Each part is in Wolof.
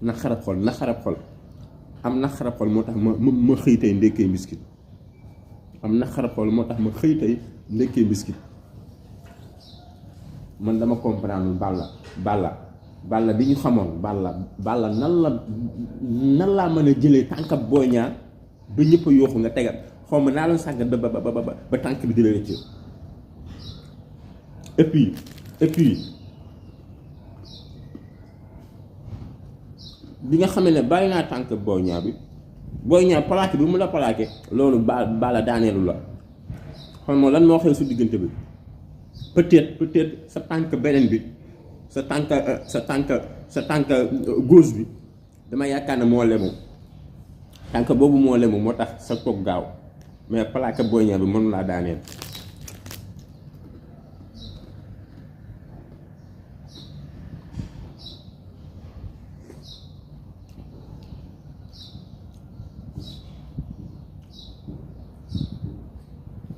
naqarab xol am naqarab xol moo tax ma xëy tey ndekkee mbiskit am naqarab xol moo tax ma xëy tey ndekkee mbiskit man dama comprendre Balla bi ñu xamoon Balla nan laa mën a jëlee tànkab Boy Niang ba ñëpp a yooxu nga tegal xaw ma naa loon sàggat ba tànk bi di la rëcc et puis bi nga xamee ne bàyyi naa tànk Boy Niang plaqué bi mu la plaqué loolu Balla daaneelu la xam nga lan moo xew su diggante bi peut-être sa tànk beneen bi sa tànk gauche bi dama yaakaar ne moo lemu tànk boobu moo lemu moo tax sa toog gaaw mais plaqué Boy Niang bi mënu laa daaneel.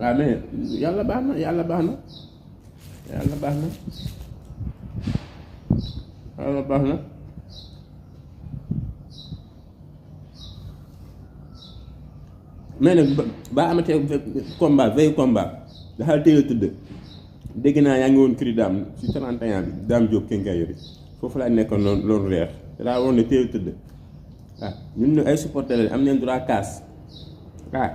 waaw mais yàlla baax na yàlla baax na mais nag ba amatee combat veille combat dafa teel a tëdd dégg naa yaa ngi woon cri daam ci 31 bi daam Diop Kenkayori foofu laa nekkoon loolu reer daa woon ne teel a tëdd waaw ñun ay supporter la am nañ droit kaas waaw